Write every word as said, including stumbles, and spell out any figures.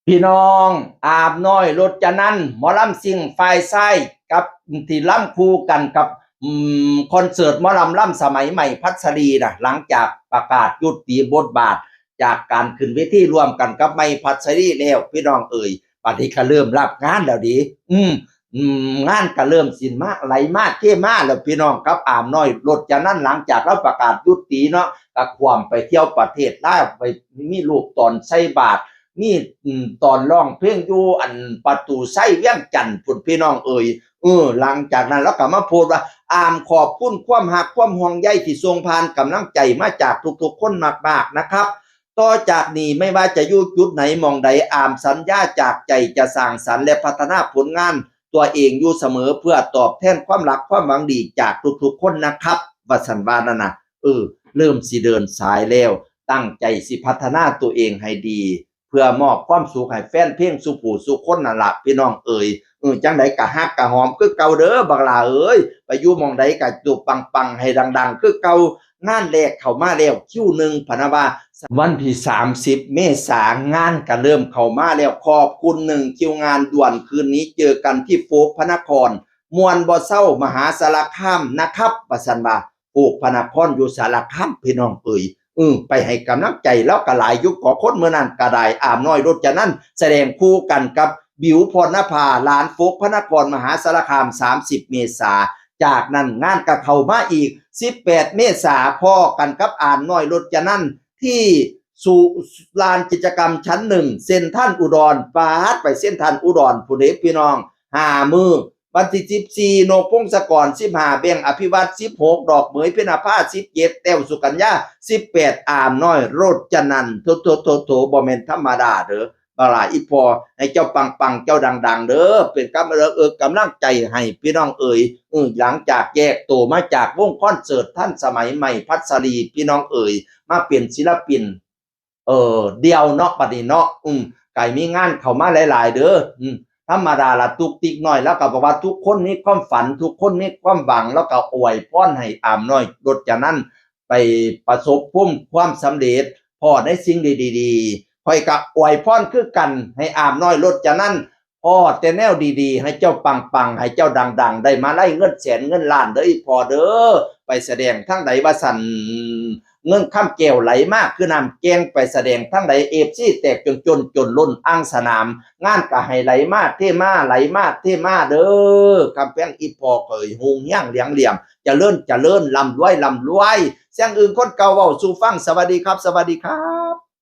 พี่น้อง อามน้อยรจนันท์ หมอลำซิ่งฝ่ายชาย กับที่ลำคู่กันกับ อืม คอนเสิร์ตหมอลำลำสมัยใหม่พัชรีนะ หลังจากประกาศยุติบทบาทจากการขึ้นเวทีร่วมกันกับใหม่พัชรีแล้ว พี่น้องเอ๋ย บัดนี้ก็เริ่มรับงานแล้วเด้ อืม อืม งานก็เริ่มสิมา ไหลมาเทมาแล้วพี่น้อง กับอามน้อยรจนันท์ หลังจากลาวประกาศยุติเนาะ ก็ขว้มไปเที่ยวประเทศลาว ไปมีรูปตอนใส่บาตร มี อืม ตอนร้องเพลงอยู่อันประตูไชเวียงจันทน์พุ้นพี่น้องเอ๋ย เออ หลังจากนั้นลาวก็มาโพสต์ว่า อามขอบคุณความฮักความห่วงใยที่ส่งผ่านกำลังใจมาจากทุกๆคนมากๆนะครับ ต่อจากนี้ไม่ว่าจะอยู่จุดไหนหม่องใด อามสัญญาจากใจจะสร้างสรรค์และพัฒนาผลงานตัวเองอยู่เสมอ เพื่อตอบแทนความรักความหวังดีจากทุกๆคนนะครับ ว่าซั่นว่านั่นน่ะ เออ เริ่มสิเดินสายแล้ว ตั้งใจสิพัฒนาตัวเองให้ดี เพื่อมอบความสุขให้แฟนเพลงสู่ผู้สู่คนนั่นล่ะพี่น้องเอ๋ย เออ จั่งใดก็ฮักก็หอมคือเก่าเด้อบักหล้าเอ๋ย ไปอยู่หม่องใดก็อยู่ปังๆ ให้ดังๆ คือเก่า งานแรกเข้ามาแล้วคิวหนึ่งพะนะว่า วันที่สามสิบเมษา งานก็เริ่มเข้ามาแล้ว ขอบคุณหนึ่งคิวงานด่วน คืนนี้เจอกันที่โฟกพระนคร ม่วนบ่เซามหาสารคามนะครับ ว่าซั่นว่า โฟกพระนครอยู่สารคามพี่น้องเอ๋ย เออ ไปให้กำลังใจลาวก็หลายอยู่ ขอคนมื้อนั้นก็ได้ อามน้อยรจนันท์ แสดงคู่กันกับบิ๋วพรณภา หลานโฟกพระนครมหาสารคาม สามสิบเมษา จากนั้นงานก็เข้ามาอีก สิบแปดเมษา พ้อกันกับอามน้อยรจนันท์ ที่สุ ลานกิจกรรมชั้นหนึ่ง เซ็นทรัลอุดร ปาดไปเซ็นทรัลอุดรพุ้นเด้พี่น้อง ห้ามื้อ วันที่สิบสี่ นกพงศกร สิบห้า แบงค์อภิวัฒน์ สิบหก ดอกเหมยเพ็ญนภา สิบเจ็ด แต้วสุกัญญา สิบแปด อามน้อยรจนันท์ โถ โถ โถ โถ บ่แม่นธรรมดาเด้อ บักหล้าอีพ่อ ให้เจ้าปังๆ เจ้าดังๆ เด้อ เป็นกำลัง เออ กำลังใจให้พี่น้องเอ๋ย เออ หลังจากแยกตัวมาจากวงคอนเสิร์ตทันสมัยใหม่พัชรี พี่น้องเอ๋ย มาเป็นศิลปิน เออ เดี่ยวเนาะ บัดนี้เนาะ อืม ก็ให้มีงานเข้ามาหลายๆ เด้อ อืม ธรรมดาล่ะ ตุ๊กติ๊กน้อย ลาวก็บอกว่าทุกคนมีความฝัน ทุกคนมีความหวัง ลาวก็อวยพรให้อามน้อยรจนันท์ ไปประสบพบความสำเร็จ พ้อในสิ่งดีๆ ข้อยก็อวยพรคือกัน ให้อามน้อยรจนันท์ พ้อแต่แนวดีๆ ให้เจ้าปังๆ ให้เจ้าดังๆ ได้มาลัยเงินแสนเงินล้านเด้ออีพ่อเด้อ ไปแสดงทางใดว่าซั่น เงินคำแก้วไหลมาคือน้ำแก่ง ไปแสดงทางใด เอฟซี แตกจนจน จนล้นอ่างสนาม งานก็ให้ไหลมาเทมา ไหลมาเทมาเด้อ คำแพงอีพ่อเขยฮุงเฮียงเหลียงเหลี่ยม เจริญเจริญ ร่ำรวยร่ำรวย แสงอื่นคนเก่าเว้าสู่ฟัง สวัสดีครับ สวัสดีครับ